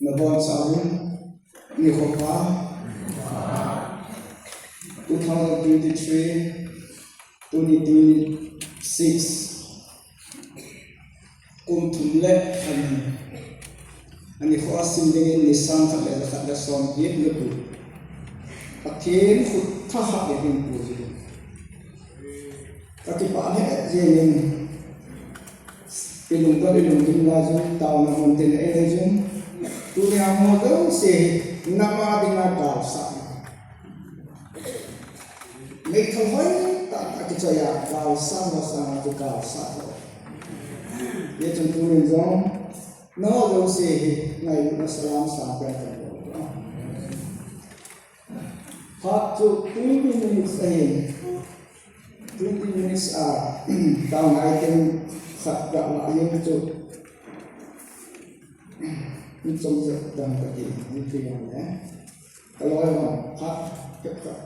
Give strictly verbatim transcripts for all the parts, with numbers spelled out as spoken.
Nabonchauvin, nikho pha. Two thousand twenty-three, twenty twenty-six. Kum thum le khat. Ani kho a sim dingin ni sang khat le khat le som hi le pu. Pathen khut thahat le ding pu ji. Ka kipah lheh jengin. I lungdon, i lungdon la jong, taona mun tin ei nei jong. Tunia mo jong se hi, nama dinga kalsah. Meithal hoi tah tah kichoi a, kalsah ho sanga chu kalsah ho. Hijeh chun tunin jong, nangho jouse hi, ngailutna salam sang pen kan bol. Phat chu twenty minutes ahin. Twenty minutes a, taona item khat ga la jeng chu. Min chom jep dang kati, min pi jong le. Ka loi hon, phat, phat, phat.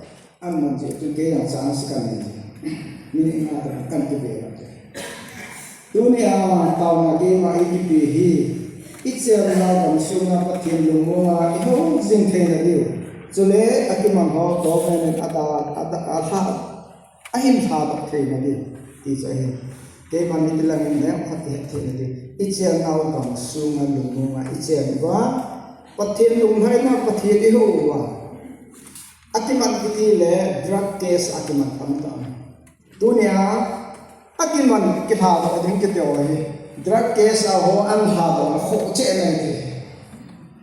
Aman jeh chun kei jong chance kan nei. Minute nga tah kan kibe la te. Tunia taona keima ikipe hi, ichenna gamsunga Pathen lungmonga ihou jing theina diu. Chule akiman ho toh pen in ada, ada, ada, ahin lhadoh theina diu. Ti chu ahi. Keiman hiti langin neokhat ihet theina diu. Ichennau gamsunga lungmonga ichen uva. Pathen lunglhaina, Pathen ihou uva. Akiman kiti le drug case akiman tamtah. Tunia, akiman kilhadoh ding kiti ho hi. Drug case a ho an lhadoh na khoh cheh nai ti.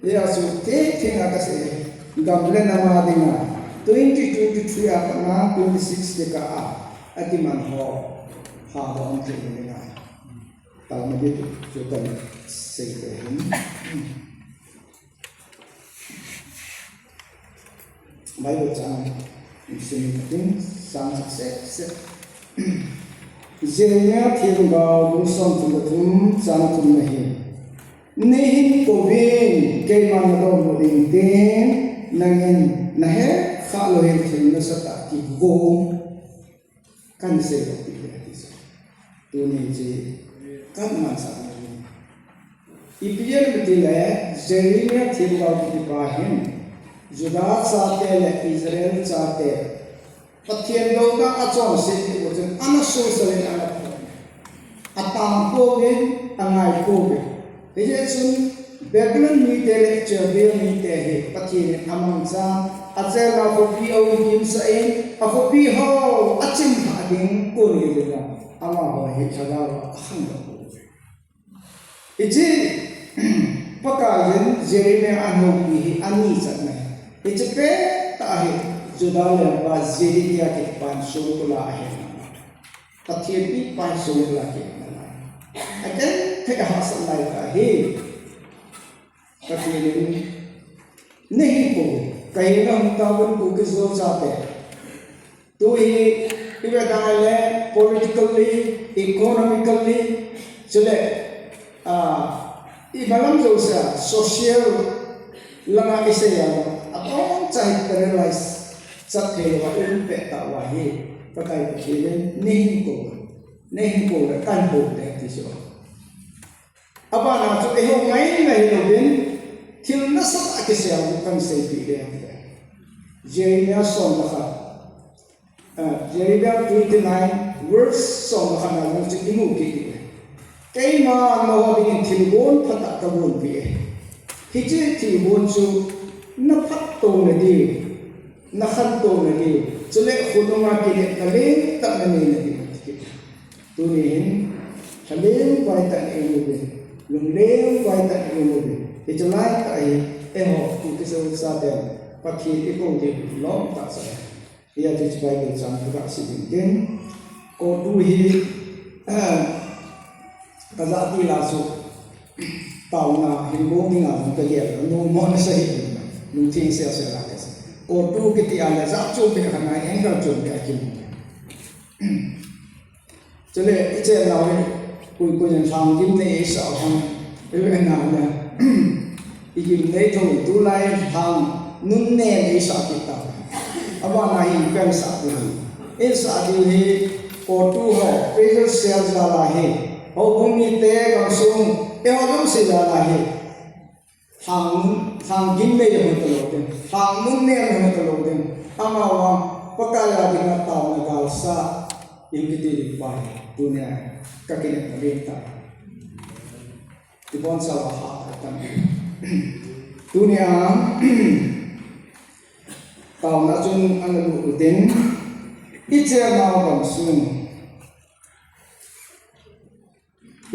Hijeh chun thengthenga kasei. Gam le nam a dinga. Twenty twenty-three a pat na twenty-six te kah a. Akiman ho. Lhadoh um thei dinga. Taona bit chu kasei te hin. Bible chang in sim in kating, Psalm six six six. Jeremiah themgao bung som thum le thum, chang thum na hi. Neihin kouvin, keiman nadonbut intin, nangin nahet khah lou hin thil nasatah kigong. Kan sei lou pi le ti chu. Tuni chu kan mansah lou. Ipi jeh ham itile Jeremiah themgao kiti pa hin Judah chate le Israel chate Pathen douna achonset diu chun ana sosa le ana pho. Atang pouvin, angai pouvin. Hijeh chun Babylon mite le Chaldea mite hi Pathen in amangchan, achenna khopi aumkimsah in, akhopi ho achimlhah ding kon hi ding a, amaho hi lhagao a akhangdoh u. Hiche Pakaiyin Jeremiah ahoupi hi ani chatna ahi. Hiche pettah hi Judah lengpa Zedekiah kitipan songkul a ahin. Pathen mipa songkul a kihin nalai. Agenthei a hahsat lai tah ahi. Pathen in neihin kou, kahina hung tauvin Kuki-Zo chate. Tu hi, ivet a le politically, economically, chule, ah, imalam jousea, social langa isei a, aboncha hi paralyze chat thei louva, ium pettah uva hi, Pakai Pathen in neihin kou, neihin kou le kan hou te ti chu. Abana chu eihou ngai ngai louvin, thil nasatah kisei u kan seipeh le. Jeremiah som le khat, ah, Jeremiah twenty-nine, verse som le khat na jong chu imu kit u. Keiman nangho dingin thilgon phatah kagonpeh e. Hiche thilgon chu naphattouna diu, nakhantouna diu, chule khonunga kinepna lentah naneina diu, ati kit e. Tuni hin, lhaleng vai tah in ium uvin, lungleng vai tah in ium uvin. Hiche lai tah hi, eiho, Kuki-Zo chaten, Pathen ikou diu, lom tah cha. Hijeh chun hiche Bible chang kaga sim ding tin. Kou tu hi, kajah tila chu, taona hin bol dinga jong kagel, nommo nasa hih in, lungtheng sel sel a kasei. Kou tu kiti a le, jat chom beh khat ngai, angle chom beh a kimu. Chule, ichennau hi, koi koi in lhang gimnei eisah ham, ive nau le. Igimnei thou tulai lhang nunnem eisah kit ta. Abana hi ipi asah diu ham. Isah diu hi, koi tu ho, pressure cell jal a hi. Houbung mite gamsung, eiho jouse jal a hi. Lhang, lhang gimnei hung talou ding, lhang nunnem hung talou ding. Amavang, Pakai a dinga taona galsat, ihi kiti ding pa hi, tunia, kakinepna ding ta. Ibonchauva hatah tan. Tunia, taona chun ana lut utin, ichennau gamsung.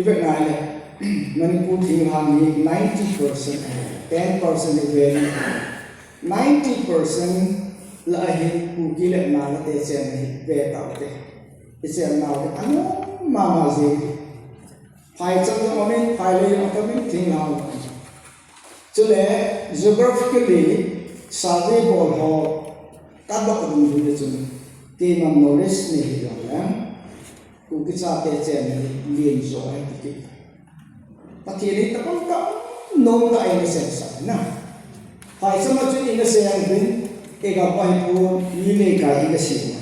Ive nai le, Manipur thinglhang hi ninety percent ahi, ten percent hi ve. Ninety percent lah a hi Kuki le Naga te chenna hi ve taute. Ichennau hi anom mama jeng. Phaicham jong aumin, phailei jong aumin, thinglhang jong aumin. Chule, geographically, survey bol ho, kadoh dungjuiya chun, keiman knowledge nei hijongle, Kuki chate chenna hi lenjo ahi ti kit. Pathen hi tabang ka nomtah a eina seng sah na. Phaicham a chun eina seng uvin, igam a hi pon, mi neikai eina seng uve.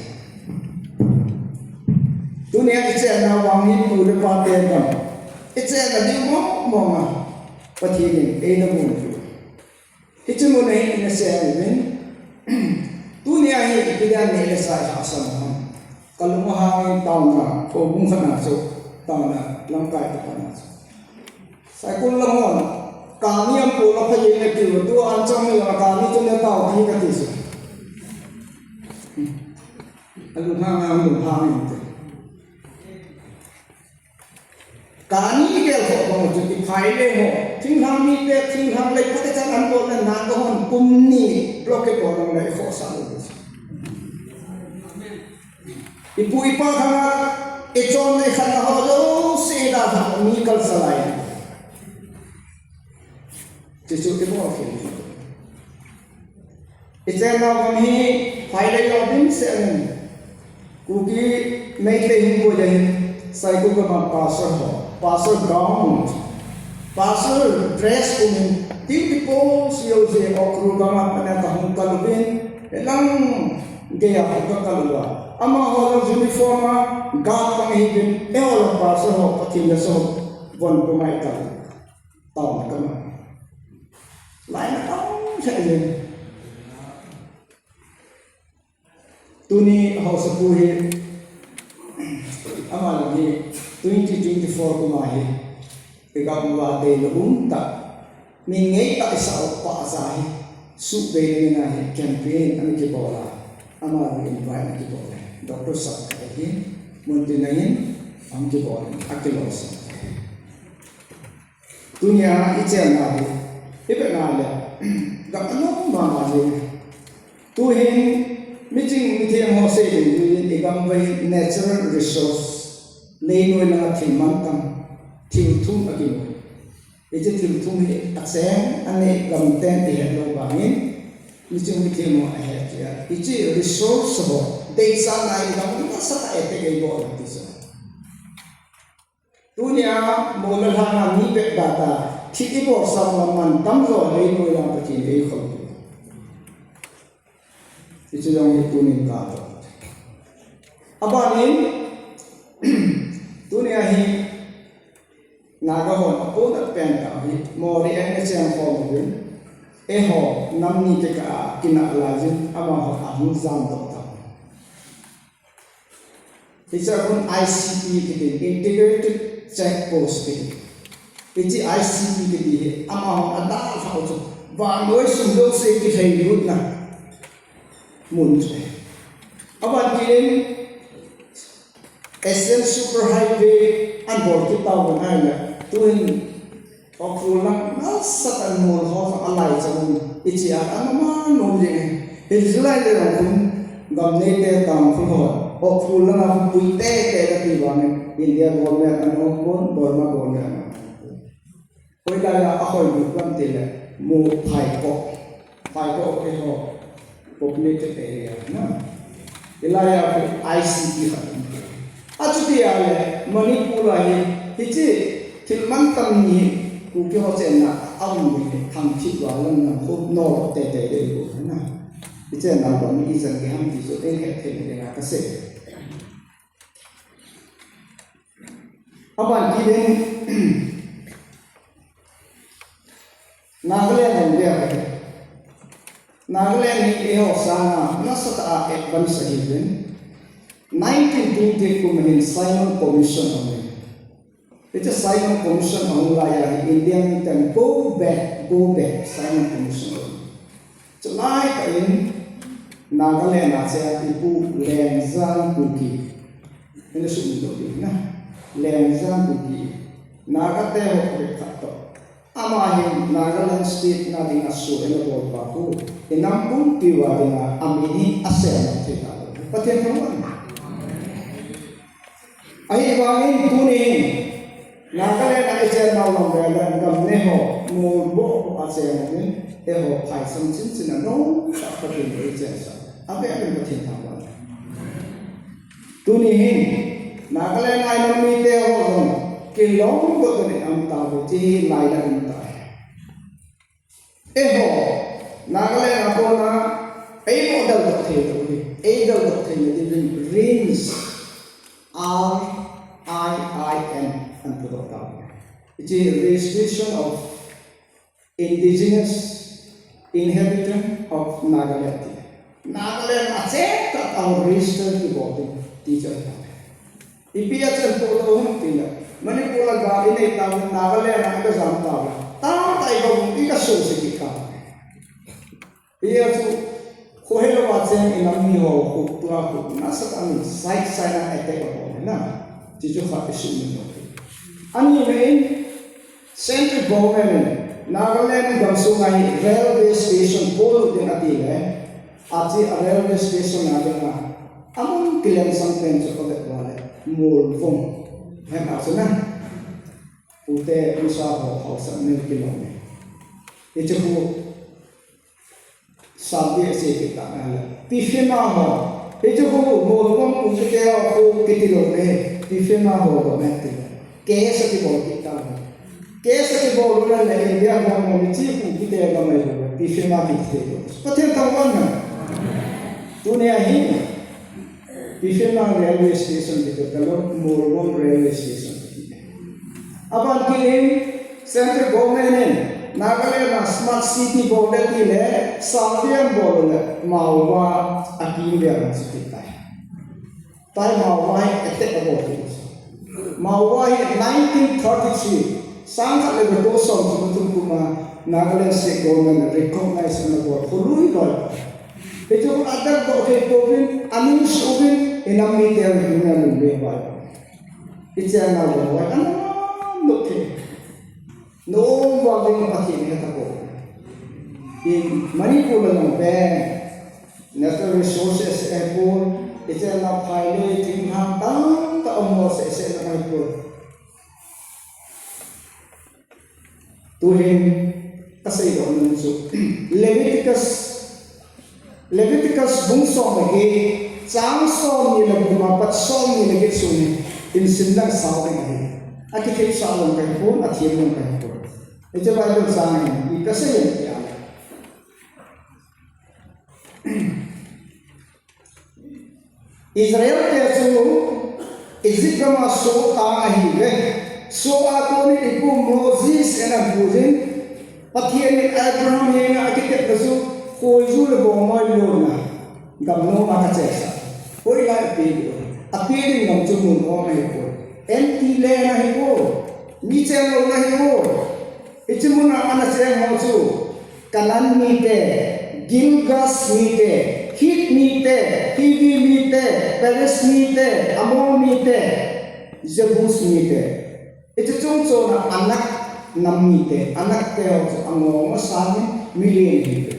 Tunia ichennau vang hi pu le pate gam, ichenna ding mong mong a, Pathen in eina gonpiu. Hiche mun a hi eina seng uvin, tunia hi ipi dia neile chai lhahsam ham. Kalung ahangin taona, houbung khat na chu, taona lamkai tah khat na chu. Saikul lang hon, kani ampol a phai in atiuve, tua anchang hi la kani chu natao thei kati chu. Alunghang a, alunghang inte. Kani igel khoh bang chu iphailei ho, thinglhang mite, thinglhang lei phatechan anbolna Naga hon kum ni blockade bol nang le ikhohsah lou. Ipu ipa khanga ichonna ikhatna ho jouse idalhah mi kalsa lai. Chuchu ibol khel. Ichennau gam hi phailei jong dimset in. Kuki Meitei hung boi ahin, Saikul gam a pastor ho, pastor gown, pastor dress um in, duty post jouse Ukhrul gam a pat a kahung kal uvin, lang gei a kahung kakal uva. Amaho jong uniform a, guard bang ahiuvin, eiho jong pastor ho, Pathen lasa ho, von pum a ikal. Taona kaman. Lainat a um lheh jeng. Tuni haosapu hi, ama lang hi twenty twenty-four kum a hi, igam uva deilou umtah, min ngeitah isah u pa aja hi, suhbei ding a hi campaign ana kibol a, ama lang invite ana kibol e. Doctor sap khat ahin, muntina in, ahung kibol in, akilolsam. Tunia ichennau hi, ipi ngai le, gam anom mama jeng. Tuhin, miching mithem ho sei ding tuhin, igam uva hi natural resource, leinoi langa thil mantam, thil thum akinoi. Hiche thil thum hi acheng, anei gam ten ihet lou vangin, miching mithem ho ahet jeh a. Hiche resource ho, deisahna igam nasatah a etek eibol u ti chu. Tunia, mol le lhang a mi bep data, thil ibolsah uva mantam jo leinoi lang Pathen in eikhol u. Hiche jong hi tunin kadoh. Abanin, tunia hi, Naga hon apona pen tah hi, Moreh a eina cheng khom uvin, eiho, nam ni kikah a kinah laiyin, amaho ahung jamdoh tauve. Hiche a kon I C P kiti, Integrated Check Post kiti. Hiche I C P kiti hi, amahon adalhah u chu, vannoi sum jouse kilhailutna mun chu. Aban kit in, Asian Super Highway anabol kit tauvin ahile, tuhin Ukhrul lang nasatah a mol ho jong alai chan un, hiche a anama nom jeng e. Hiche lai le jong khun gam neite Tangkhul ho, Ukhrul langa pui tete kati vangin, India government ana um pon, Burma government ana um pon. Hoilai a ahoi lut lam tile, mo Phaikoh. Phaikoh keiho populated area na. Hilai a khu I C T khat um. Achuti a le Manipur a hi, hiche thil mantam ni Kuki ho chenna a um ni le, Thangthip Vanlam nam khu no te te de ko na. Hichenna bang ichan gei ham ti chu eihe thei ni le na ka sei. Aban kit in, Nagaland hung dia ka hi. Nagaland hi eiho sanga nasatah a advance ahi uvin. Nineteen twenty kum hin Simon Commission ahung in. Hiche Simon Commission ahung lai a hi India miten go back, go back, Simon Commission ahung in. Chulai tah in Nagaland a cheng Pu Lengjang Kuki. Ina sum do di na. Lengjang Kuki. Naga te ho khat to. Ama hi Nagaland State na dinga su ina bol pa khu. Inam pumpi uva dinga amin hi asem thei ta. Pathen thangvah. Ahivangin tuni hin, Nagaland a i chennau lam le lam gam ne ho, molmo ho a cheng in, eiho phaisam chinchin a nom tah Pathen in eichensah. Ave ave Pathen thangvah. Tuni hin, Nagaland a inam mite ho jong, kilom got in um tauve, ti hi lai la um tai. Eiho, Nagaland a kona, eiho deldoh thei lou hi, eideldoh thei na diuvin RINS, R I I N, ahin pudoh tauve. Hiche Registration of Indigenous Inhabitant of Nagaland ti. Nagaland a cheng tah a register kibol ding ti chu ahi. Ipi a chun pudoh ham tile, Manipur a gal inei tauve, Nagaland a iga jam tauve. Tamtah iga um, iga suse kit tauve. Hijeh chun, khohelou a cheng inam mi ho, khu tua khu, nasatah a min, side side a attack abol na. Hichu khat isumil lou. Ani mai, Central Government in Nagaland gamsunga hi railway station bol ding ati le, ache a railway station a dinga, amun kilensang pen chu avet uva le, Molvom. Hem a chu na. Pute, usa ho, haosa, min kilom e. Hichu khu, Sabia sei kit ta ngai le. Pi FEMA ho. Hichu khu Molvom Kuki te ho khu kiti lou le. Pi FEMA ho lo me ti. Case kibol kit ta. Case kibol lou le India ho mo mi chi khu kite ga mai lou. Pi FEMA kiti te lou. Pathen thangvah na. Tuni a hi. Pi FEMA railway station kiti talou, Molvom railway station kiti. Aban kit in Central Government in Nagaland a Smart City bol le ti le, Salvia bol le, Maova a kim le a chu kit tai. Tai Maova hi attack abol kit. Maova hi nineteen thirty-three, sangkhat le jakou somthum le thum kum a Nagaland State Government in recognize ana bol, kholui bol. Hichu adeldoh thei pouvin, amin suh uvin, inam mite ho hi ana lum le vai. Ichennau ho, ana lum thei. Nom vang ding Pathen in hetapoi. In Manipur a jong pen, natural resources ahipoi, ichennau phai le, thinglhang tamtah um ho seh seh na ahipoi. Tuhin, kasei doh nom chu, Leviticus, Leviticus bung som le get, chang somni le gup a pat somni le get sung hi, insim lang sao ding ahi. Akithipsah jong kahipon, athem jong kahipon. Hiche Bible chang hin, ipi asei em tia le. Israel te chu Egypt gam a soh tang ahiuve. Soh a kon in ipu Moses in apuijin, Pathen in Abraham henga akitepna chu khoiju le bongmoi lonna gam nom a kachesah. Hoilai apeh ding, apeh ding gam chu mun hom ahipoi. Empty land ahipoi. Mi cheng louna ahipoi. Hiche muna ana cheng ho chu Canaan mite, Girgash mite, Hit mite, Hivi mite, Periz mite, Amor mite, Jebus mite. Hiche chungchona Anak nam mite, Anak te ho chu angong asangin mi len hite.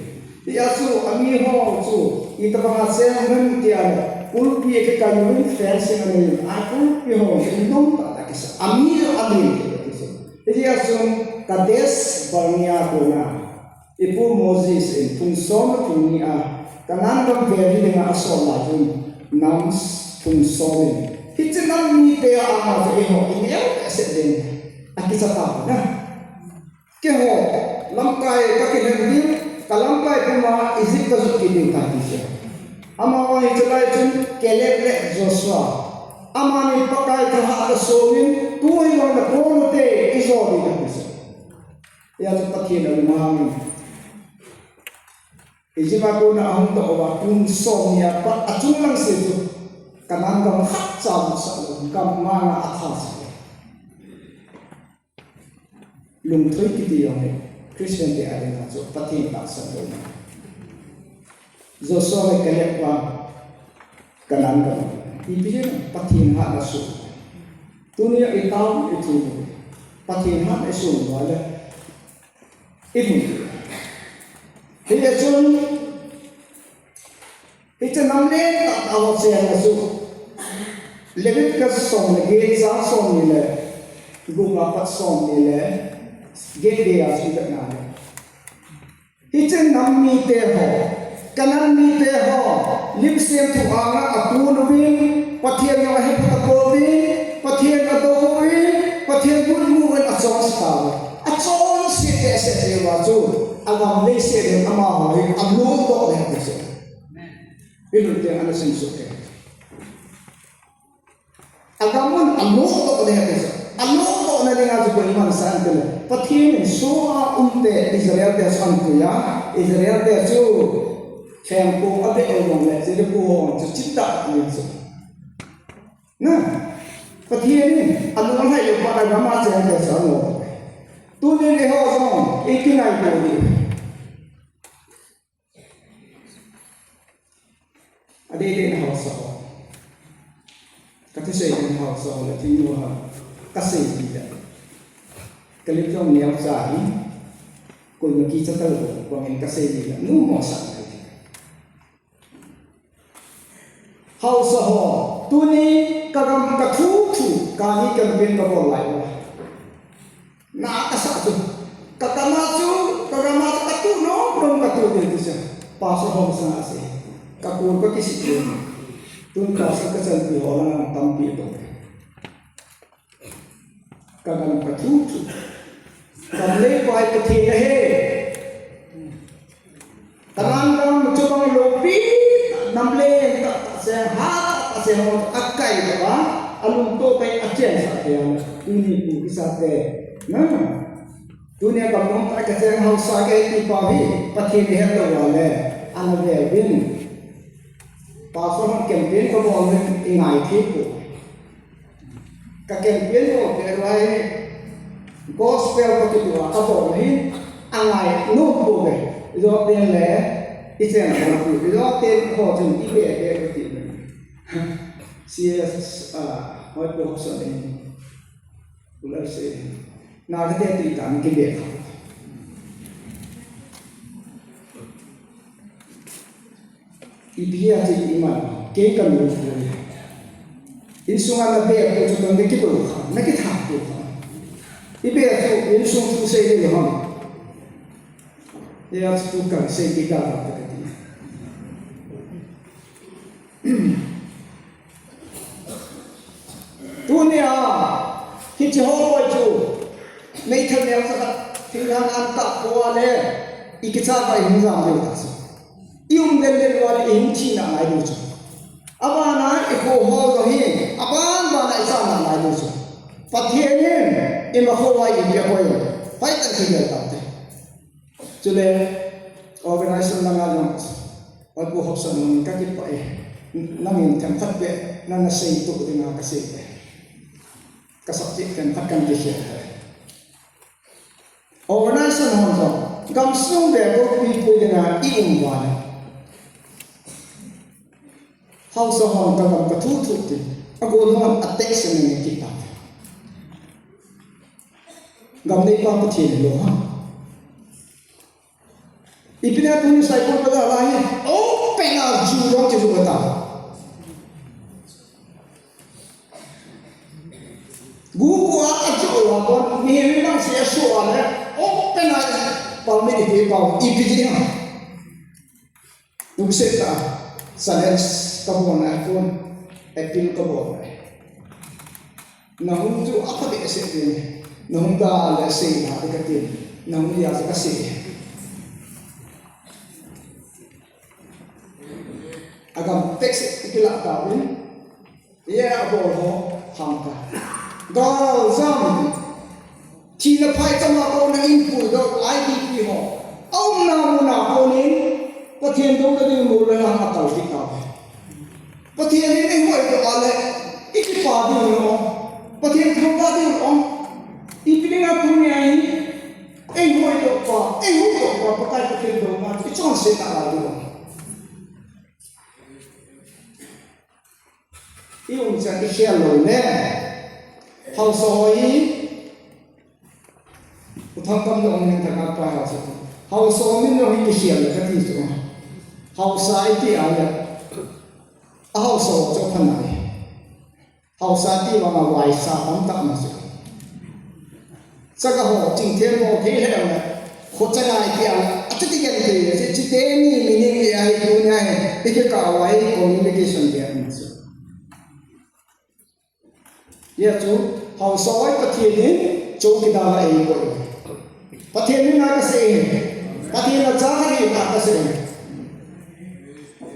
Hijeh a chu ami ho chu itobanga cheng uvem tia le, kulpi akikai uvin fencing anei uvin, a kulpi ho chu nom tah tah kisa. Ami chu alen kisa. Hijeh a chun Kadesh Barnea kona, ipu Moses in kum som le kum ni a, Canaan gam vel hi dinga asol lai chun, Nam thum som in. Hiche nam mite a anga chu eiho i neo behseh ding. Akicha tauve na. Keiho lamkai kakilhen ding, kalamkai puma Egypt kajot kit ding kati chu. Amavang hiche lai chun Caleb le Joshua. Amani Pakai thahat asomin, tu hi vang nakon ute, ijo ding kati chu. Hijeh chun Pathen alunghangin. Egypt a kona ahung doh uva, kum som ni apat, achung lang seh chu Canaan gam khatcha mutsah lou, gam nga nga atha sah lou. Lungthoi kiti jong hi Christian te adinga chu Pathen tahsan louna. Joshua le Caleb vang Canaan gam. Ipi jeh a Pathen hatna sung. Tunia itao ithu Pathen hatna isung uva le. Imu. Hijeh chun, hiche nam lentah tah a cheng a chu, Leviticus som le get, chang som ni le gup apat som ni le get geiya chu ivet na le. Hiche nam mite ho, Canaan mite ho, lim semthu anga akon uvin, Pathen jong ahet apouvin, Pathen adou uvin, Pathen got mu uvin achonse tauve. Achonse behseh jeh uva chu, agam leiset in amaho hi alutdoh le ati chu. Ilunte ana simsut te. Agam un alutdoh le ati chu. Alutdoh na dinga chu koiman asah em itile, Pathen in soh a um te Israel te chu ahin pui a, Israel te chu thempu abeh u jongle Jericho ho chu chimtah ati chu. Na, Pathen in alunglhai uva agam a cheng te chu anu. Tunin eiho jong ikingaito diu. Adeh deh in haosa ho. Kathusei in haosa ho le thingnu ho. Kasei ding le. Kalip jong neocha hi. Koima kicha talou. Bangin kasei ding le. Numo sah ngai ding. Haosa ho. Tuni kagam kathu thu. Kani campaign kabol lai uva. Na kasah chu. Kagam a chu, kagam a chu katuh nom nom katuh ding ti chu. Pastor ho masanga asei. Kakul kakisih ding. Tun pastor kachanpi ho lang tampi aum. Kagam kathu thu. Gam leipa hi Pathen ahi. Canaan gam chubang loupi, nam lentah tah seh, hat tah seh ho akai uva, alungtoh tah in achensah teng, tuni pu kisa te. Na, tunia gam nom tah kacheng haosa kahi ti pau hi, Pathen ihet lou uva le, ana ve uvin. Pastor hon campaign kabol uvin, ingai thei poi. Ka campaign bol pet uva hi gospel toh kitoh a kabol hi angai nom pouve. Ijo ten le ichen bol pi. Ijo ten ho chun ibe be kati uve. C S, ah, hoi po hopsan in. Ulai se. Na kate ti tan kibe kha. Ipi a ti iman, kei kanu poi. Insunga nabe pu chu tong nakito kha, nakitha pu kha. Ibe chu insung thu sei le ham. Hia chu tu kan sei kit ta ta kati. Tunia, hiche ho boi chu, meithal neocha khat, thinglhang an tah poi le, ikicha va ihung jam diu ta chu. I um den den uva le, ihung thina ngai diu chu. Abana ikho ho jong hi, aban bana ichan ngai diu chu. Pathen in, imakho uva ipe poi, pai tan kigel tau te. Chule, organization langa jong, Oi, Pu Hopsan, kakipah e. Nangin themkhat beh, nana sei toh dinga kasei e. Ka subject themkhat kan kikhel e. Organization hon jong, gamsung beh bou pi pui dinga i um uva le. Haosa hon ka gam ka thu thu tin. Agon hon attack se nge kit ta. Gam neipa Pathen lou ham. Ipi na tuni Saikul bazar lai hi, open a ju jong kijoh ta. Gu gu a ajoh a kon, mi mi nang se asoh a le, open a permit ipi pau, ipi ti ha. Lungset tah a. Challenge kabol nai, appeal kabol nai. Nahung chu apha behseh ding. Nahung da le sei na ding kati. Nahung dia chu kasei. Agam text ikilah tauvin. Ye abol ho ham ka. Gal jam. Thina phaicham a kona in puidoh I D P ho. Aumna muna konin Pathen douna ding mol le lang akal kit tauve. Pathen in eihuhdoh a le, ikipa diu ham? Pathen thangvah diu ham? Ipi dinga tunia hi eihuhdoh pa, eihuhdoh pa, Pakai Pathen douna ichonset a la diu ham? I umchan ikhel lou ne. Haosa ho hi, U Thangkam jong hin thakhat pa haosa. Haosa ho min jong hi kikhel le kati chu. Haosa iti a le, a haosa ho chu phanai. Haosa ti vang a vaisa tamtah ma chu. Chaga ho, chingthem ho, thei lheh le, kho chaga iti a le, achuti genthei le, chi, chiteni meaning le ahi, tunia hi, ikikah uva hi communication le ahi chu. Hia chu, haosa ho hi Pathen in chowkidar a eikoi. Pathen in a kasei, Pathen a cha ahi a kasei.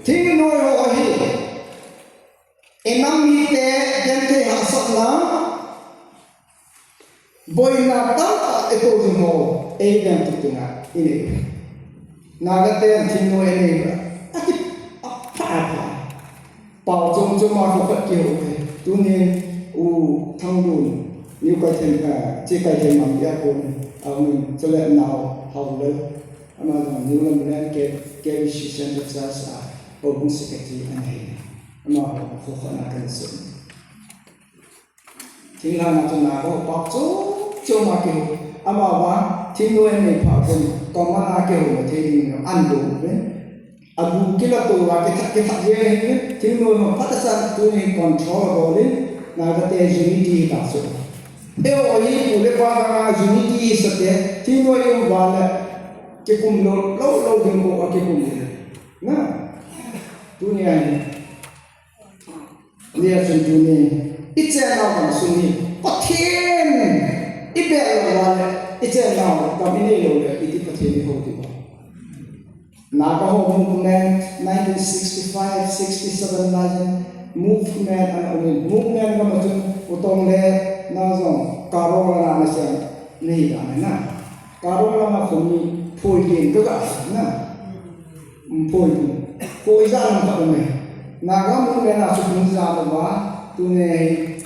Thingnoi ho hi, inam mite genthei hahsatna, boina tamtah eito ding ho, eiven tu dinga inei. Naga ten thingnoi inei uva, ati, apha, apha. Pao chom chom a kho khat kihou e. Tunin U Thangdun, New Kaithen, ah, Chi Kaithen Mang dia kon, amin, chule Nao Haolal, ama jong New Lamlen K, K B C Central Church a, houbung secretary ana hi. Amaho kho khat na kahin sei. Thinglhang a chu Naga ho pao chom chom a kihou. Amavang thingnoi anei phat uvin, common a kihouna thei ding jong anei uve. Abu kila tou a kithat, kithat jeng ahi uve. Thingnoi ho phat a chan tunin control abol in, Naga te unity hita chu. Eiho hi pu le pa vang a unity hisa te, thingnoi um uva le, kikum lou, lou, lou ding bou a kikum uve. Na, tunia hi. Hijeh chun tuni, ichennau gamsung hi, Pathen ibel lou uva le, ichennau gam inei lou le, iti Pathen ihou diu ham? Naga ho movement, nineteen sixty-five, sixty-seven lai hin, movement ana um in, movement gam a chun, U Tong le, nang jong, Karong langa nasem, nahi dan na. Karong langa khomi, phoi len kaga, na. Phoi, phoi ijat lam khat um e. Naga movement a chu hung jam uva, tuni hi,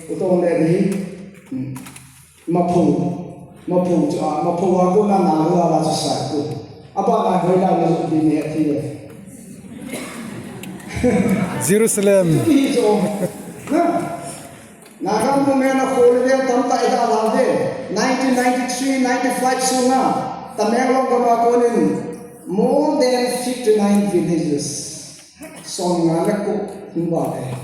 U Tong le hi, hmm, Maphou, Maphou chu a, Maphou a kona Naga la chu sai ko. Abana hoilai na chu ding he ti le. Jerusalem. Chu hi chu, na. Naga movement a kho le vel tamtah idalhah uve. Nineteen ninety-three, ninety-five sunga, Tamenglong gam a konin more than fifty-nine villages, somnga le ko hung val e.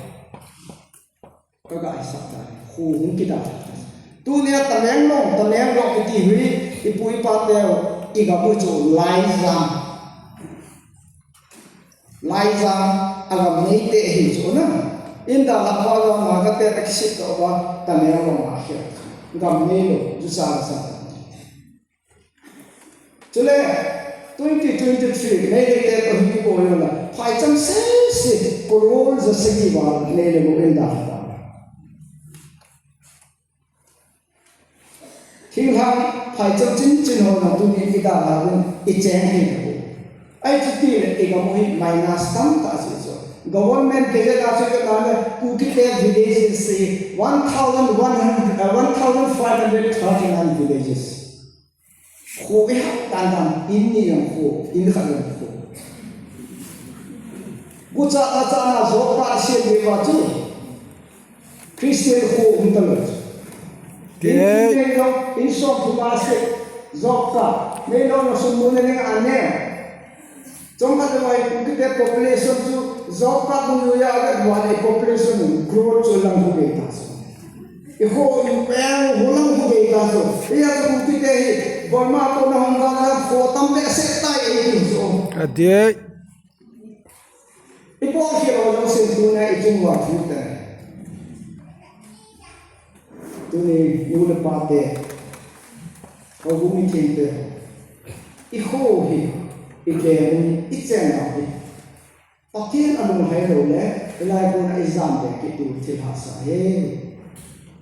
Kaga isah tai. Kho hung kidalhah tai. Tunia Tamenglong, Tamenglong iti hi, ipu ipa teu, igam u chu Laijang. Laijang agam neite ahi chu na. Indalhah uva Naga te akisih doh uva Tamenglong a hi. Gam neilou, jusa sa. Chule, twenty twenty-three, Meitei te toh hi kibol u le, phaicham sese, crore ja sagi val neilou indalhah. Thinglhang phaicham chin chin ho na tuni idalhah uvin icheng hi. Ahi chuti le igam u hi minus tamtah si chu. Government gazette a chu ivet le Kukite villages hi one thousand one hundred, uh, one thousand five hundred thirty-nine villages. Kho ihat dan dan in ni jong kho, in khat jong kho. Gucha ta cha na job card sem uva chu. Christian kho um talou. Ti e. In, in, in som thum a seh, job card. Neilou na sum mu na ning a ne. Chomkhat le mai Kukite population chu job card mu ya ga duan e population growth chu lang hu gei ta. I kho in peng hu lang hu gei ta chu. Iya chu Kukite hi Burma kona hung gal a kho tam behseh tai e ti chu. Adih. I po hi tuna i chung uva thu te. Tuni nu le pa te, houbung mithengte, i kho hi, i keng hi, i chennau hi Pathen alunglhai lou le, hilai kona i jam le kiti thil hahsa ahi.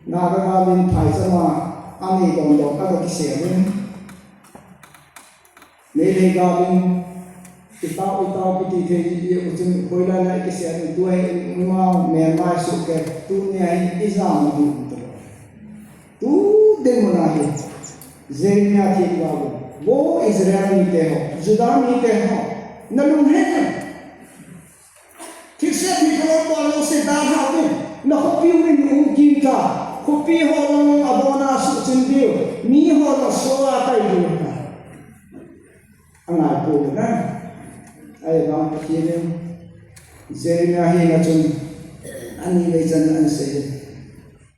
Naga gal in phaichama, ani dom dom aga kisel in. Meitei gal in, i tao, i tao kiti thei ji, i uchun, hoilai lai kisel in, tua hi, i, i ma, men mai su ke, tunia hi, i jam na hu, tu. Tu ding muna hi, Jeremiah thil gal in, Vo Israel mite ho, Judah mite ho, na lunghem. Thilse thil khalou pa lou se da ha tu, na khopi u in u kim ta, khopi ho lou abona su chin diu, mi ho lou so a kai diu ta. Angai pu na. Ai bang Pathen in Jeremiah hi na chun ani lei chan an sei.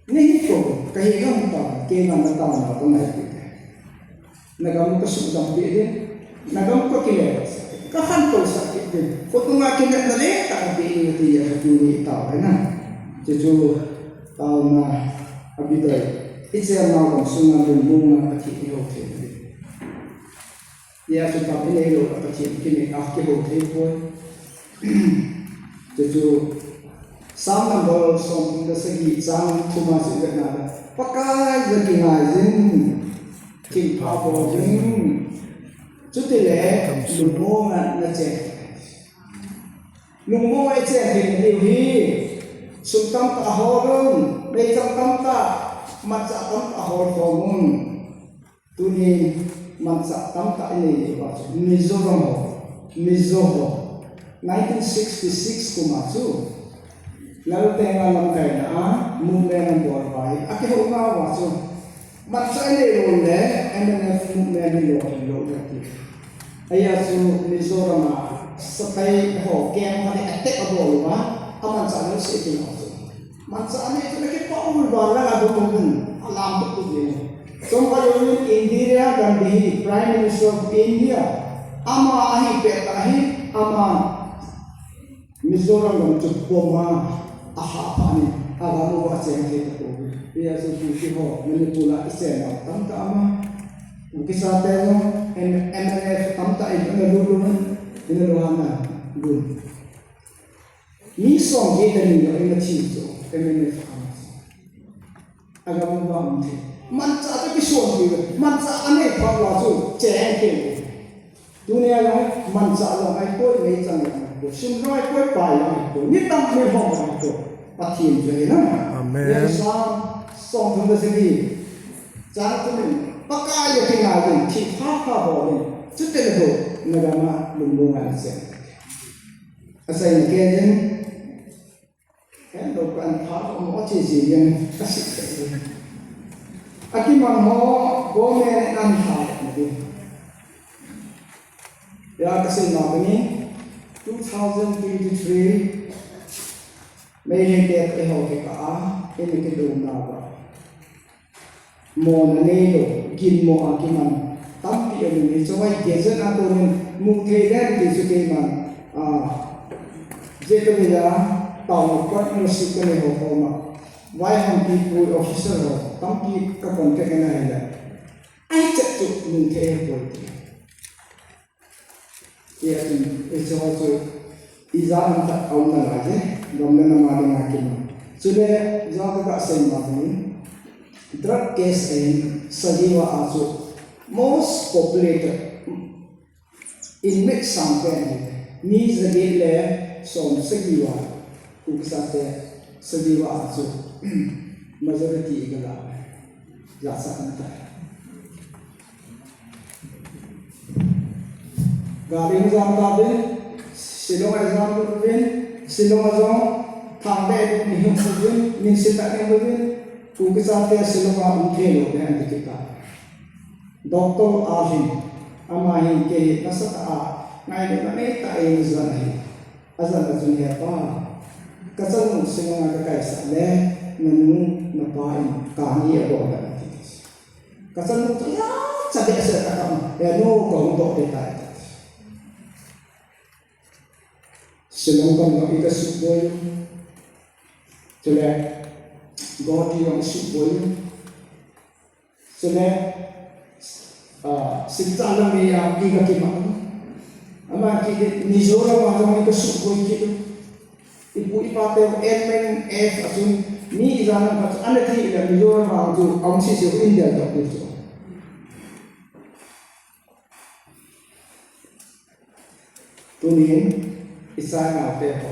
Nei hi ko, ka hi gam ta, kei gam na ta na ko ngai pu. Na gam ka su dam pi din, na gam ka kile, ka khan ko sa pi din. Ko tu nga kile na le ta pi ni ti ya tu ni ta na. Chu chu ta na abi dai. I che na ko su na dun bu na ka ti ni ho te. Tia chu tam i nei lou a Pathen kin a kihou thei poi. Chu chu Psalm number som thum le sagi chang thum a chu i vet na le. Pakai ja kingai jin, thilpha bol jin. Chutile lungmong a na che. Lungmong a i che thei diu hi. Sum tamtah hol un, meichang tamtah, manchah tamtah hol khom un. Tuni manchah tamtah i nei diu a chu Mizoram ho, Mizo ho, nineteen sixty-six kum a chu Laltenga lamkaina a movement an bol uva hi a kihou nau a chu manchah i nei lou le M N F movement hi lou hi lou ding ti. Ahia chu Mizoram a Sapai ho camp khat hi attack abol uva, amanchah lou se ti lou chu. Manchah anei chu na kipah ul vang lang a dum dum a lam tuk tuk jeng. Chomkhat jouvin Indira Gandhi hi Prime Minister of India. Ama ahi pet ahi, ama Mizoram gam chu bomb a ahah phat in, agam uva acheng thei tapou. Hia chu Kuki ho, Manipur a i chenna tamtah ama. Kuki chate jong, M-, M N F tamtah in ana lut lut in, ana lut ana lut. Mi som get le ni jong ana thi chu, M N F a. Agam uva um thei. Manchah chu kisonpi uve. Manchah anei phat uva chu cheng thei uve. Tunia jong manchah jong ahipoi, meichang jong ahipoi. Sum jong ahipoi, pai jong ahipoi. Mi tam mi hom jong ahipoi. Pathen chu ahi na. Amen. Hia chu Psalm som thum le sagi chang thum in, Pakai ja kingai jin, thilpha pha bol jin. Chutile lou, na gam a lungmong a na che. Asei na ke jin. Hello, kan pha ko mo che che yang ka si. Akimang ho, bo me ne an pha na di. Ya ka sei na ni, two thousand twenty-three, May le te te ho ke ka a, e me ke do na ba. Mona neilou, ginmo a kiman tampi aum in, hiche hi gadget a konin mu thei den ti chu keiman, ah, Jacob a town partnership kanei ho koma, vaihompi pui officer ho tampi ka contact ana hi le. Ahi chet chu mu thei poi ti. Hia chun, hiche ho chu, ijat ham khat aum nalai e, gam le nam a dinga kiman. Chule, ijat ka sei ma bangin, drug case in, Sajiwa a chu, most populated, inmate sang pen hi, mi jaget le som sagi uva, Kuki chate, Sajiwa a chu, majority i ga la, jachatna tai. Gari hung jam tauvin, Shillong a jam lut uvin, Shillong a jong thang be lut ni hung uvin, min sin ta ni uvin, Kuki chate Shillong a um thei lou ve an ti kit tai. Doctor Alvin, ama hin kei nasatah a, ngailutna neitah in ajon ahi. Ajon a chun, "Hepa, ka chanu Shillong a ka kaisah le, nanu, napa in kani abol a," ati. Ka chanu chu imacha behseh a ka, "He nu, ka hung doh ding tai," ati. Chelong kam no ita suboi. Chule, Guwahati jong suboi. Chule, ah, Silchar lang mi a ika kima. Ama ki Mizoram a jong ika suboi ki. Ipu ipa te M N F a chun mi ijat ham khat ana thi le Mizoram a chu aum sese in del to chu. Tunin, i China te ho.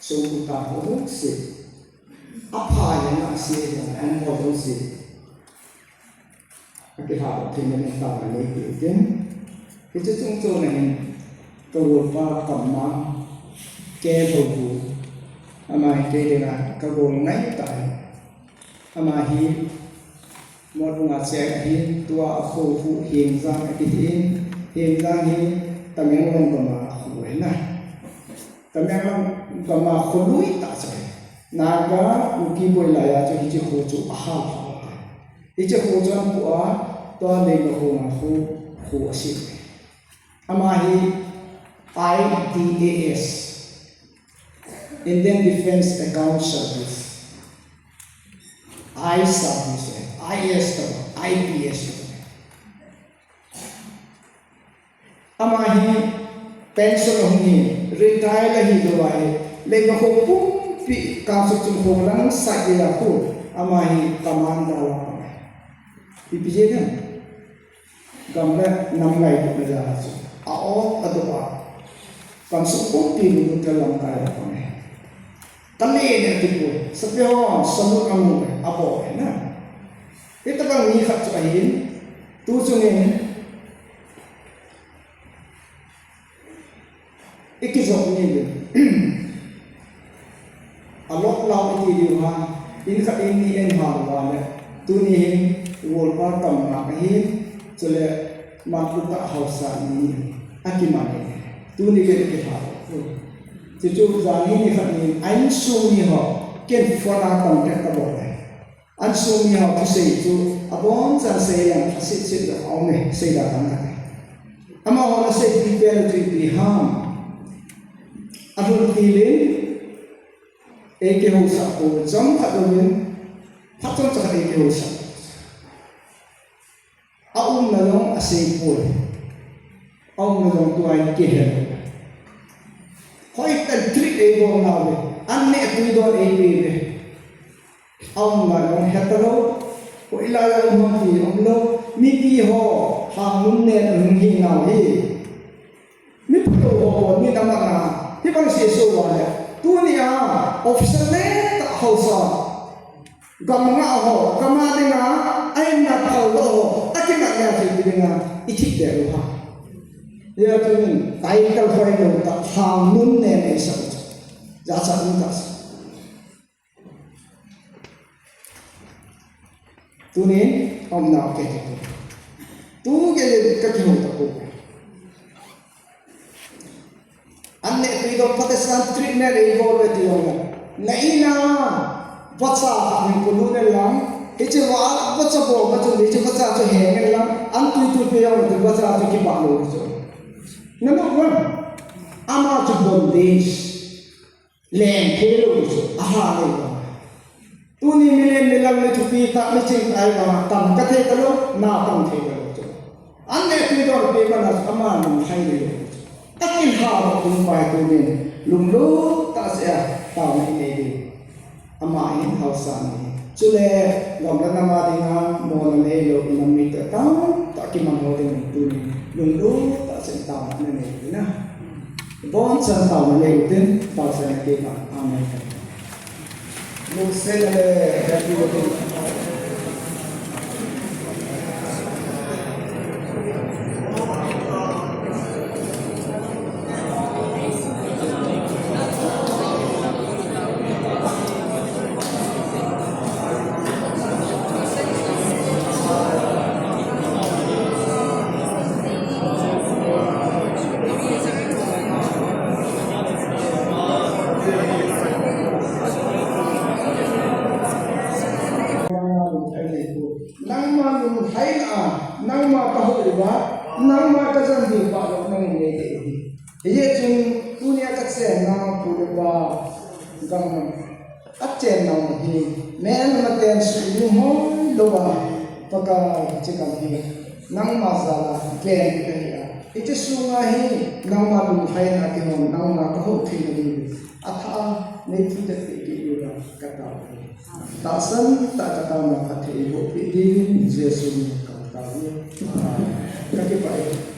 Sum uta ho jouse. Apha jeng a ase jeng a, anmol jouse. Akilha doh theina ding taona nei peh u tin. Hiche chungchon a hin, ka golpa Kamma, K Bhoubou. Ama hi kei dinga ka gol ngai tai. Ama hi Motbung a cheng ahin, tua akho khu Hengjang akiti in, Hengjang hi Tamenglong gam a kho ahi na. Tamenglong gam a kho lui tah chu ahi. Naga, Kuki boi lai a chu hiche kho chu ahal pha tai. Hiche kho chu ahin pu a, tua Leimahong a kho, kho asem. Ama hi I D A S, Indian Defence Account Service. I service, I A S to, I P S to. Ama hi pension ahung hi, retire ahi lou ahi, Leimahong pumpi kangsoh chung khong lang sai a khu, ama hi commander la pang ahi. Ipi jeh ham? Gam le nam ngailutna jal a chu. A-ot adoh a. Kangsoh pumpi lunglut lamkai a pang ahi. Ka le ne ti poi. Sapi hon, salute amu e, abol e na. Hitabang mi khat chu ahin. Tu chungin. I kijop ni le. A lop lau i ti diu ham, in khat in ni en ha lou va le. Tuni hin, World Cup tamna ahin, chule, man u ta hausa ni, a kiman ni. Tuni le i kiha. Chuchu jan hi ni khat ni, a insung mi ho, ken phone a contact ka bol le. An sung mi ho thusei chu, abonchan sei leng, a seh seh lou a um e, sei da kan ka. Amaho na seipi pen chu ipi ham. A lhun til in, ei kihousah poi, chomkhat louvin, phat chomcha khat ei kihousah. A umna jong asei poi. A umna jong tua in kihe lou. Hoitah in treat ei bol nau ve. An neh tui don ei pe ve. A umna jong he talou. Hoilai a um ham ti umlou. Mipi ho, lhanglum nen hung hi nau hi. Mi phalou ho, mi na man a. Hibang seh seh uva le. Tuni a, officer le tah hausa. Gam nga ho, gam a dinga, a inna phal lou ho, a kinah nia chu ipi dinga, i thip deh u ham. Hia tunin, title hoi lou tah, lhanglum nen ei sa u chu. Jachat um tah sa. Tunin, a umna u kei kei. Tu kei ka kihou tapou. An neh tui don Protestant treatment ei bol ve ti jong le. Na in a, vacha khat hin polut in lang, hiche va, vacha bol kha chun, hiche vacha chu heng in lang, an tui tui pe jong le, vacha chu kibah lou chu. Na note uvem? Ama chu bondage. Leng thei lou chu, aha lei lou. Tuni milen milam le thupi tah mi ching tai vang a tam ka thei talou, na tam thei talou chu. An neh tui don pi mana chu ama lung thai le lou chu. A kilha lou tung pai tunin lunglut tah seh a taona i nei ding. Ama in hausa ni. Chule gam le nam a dinga mona neilou i nam mite tamtah kiman ho dingin tunin lunglut tah seh in taona nei ding na. Bonchan taona nei utin, taosah na kei ma. Amen. Lungset le, happy wedding. Nangma lunglhaina, nangma kahou uva, nangma kajan ding pah lou nangin nei dei uhi. Hijeh chun tunia kache Upa, gam a chen nau hi, men ma ten su nu hoi lo ba, Pakai, hiche gam hi nangma jal a ken kahi a, hiche sunga hi nangma lunglhaina kihon, nangma kahou theina diu, atha a nei thutep peh diu va katao hi. Tahsan tah kataona phatthei eiboh peh diuvin Jesu min in katao hi. Kakipah e.